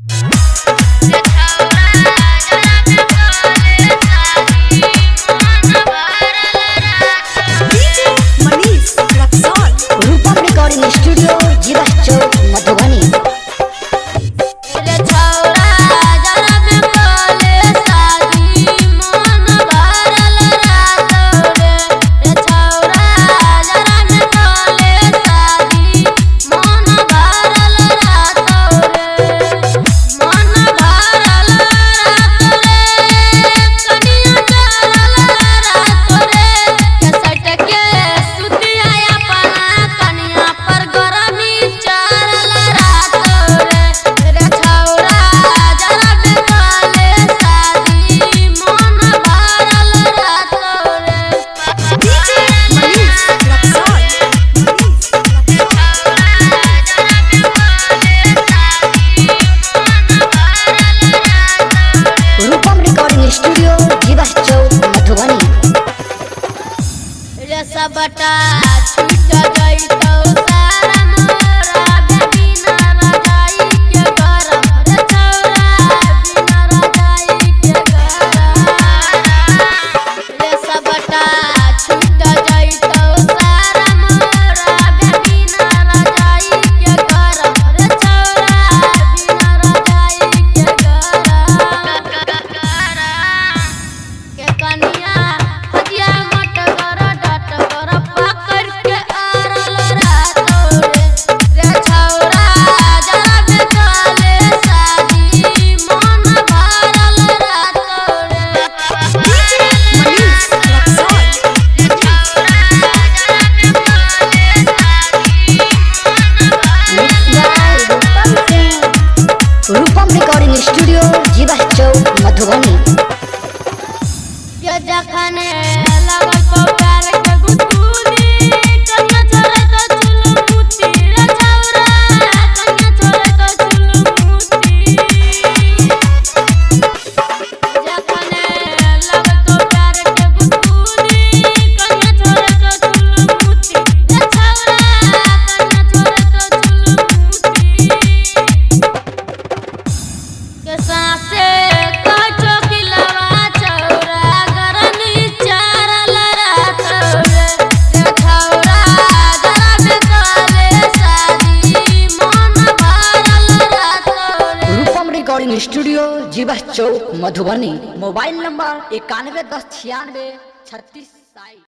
DJ Manish Raxaul. Rupam recording studio, Jibah Chowk, Madhubani. रे छौरा जरा में कोले शादी मन भरल रात रे। रे छौरा जरा में कोले शादी मन भरल रात रे। मन भरल रात रे, कनिया चलल रात रे। के सटके सुतिया अपना कनिया पर गरमी चरल रात रे। रे छौरा जरा में कोले शादी मन भरल रात रे। DJ Manish Raxaul. Rupam recording studio, Jibah Chowk, Madhubani. रे सबटा छूट जइतौ सारा मोरा बिना रजाई के गरम। रे छौरा बिना रजाई के गरम। रे सबटा छूट जइतौ सारा मोरा बिना रजाई के गरम। रे छौरा बिना रजाई के गरम। के कनिया हजिया मट कर डट कर पकड़ के आरल रात रे। रे छौरा जरा में चले शादी मन भरल रात रे। DJ Manish Raxaul. Mix by Rupam Singh. Rupam recording studio, Jibah Chowk, Madhubani. के जखने लगल प्यार के गुदगुदी, कनिया छोड़े तो चुलमुती। रे छौरा कनिया छोड़े तो चुलमुती। जखने लगल प्यार के गुदगुदी, कनिया छोड़े तो चुलमुती। रे छौरा कनिया छोड़े तो चुलमुती। के सासे कचो किलवा चौरा गरमी चारल रात रे। रे छौरा जरा में कोले शादी मन भरल रात रे। Rupam recording studio, Jibah Chowk, Madhubani. Mobile number 91 10 96 36 60।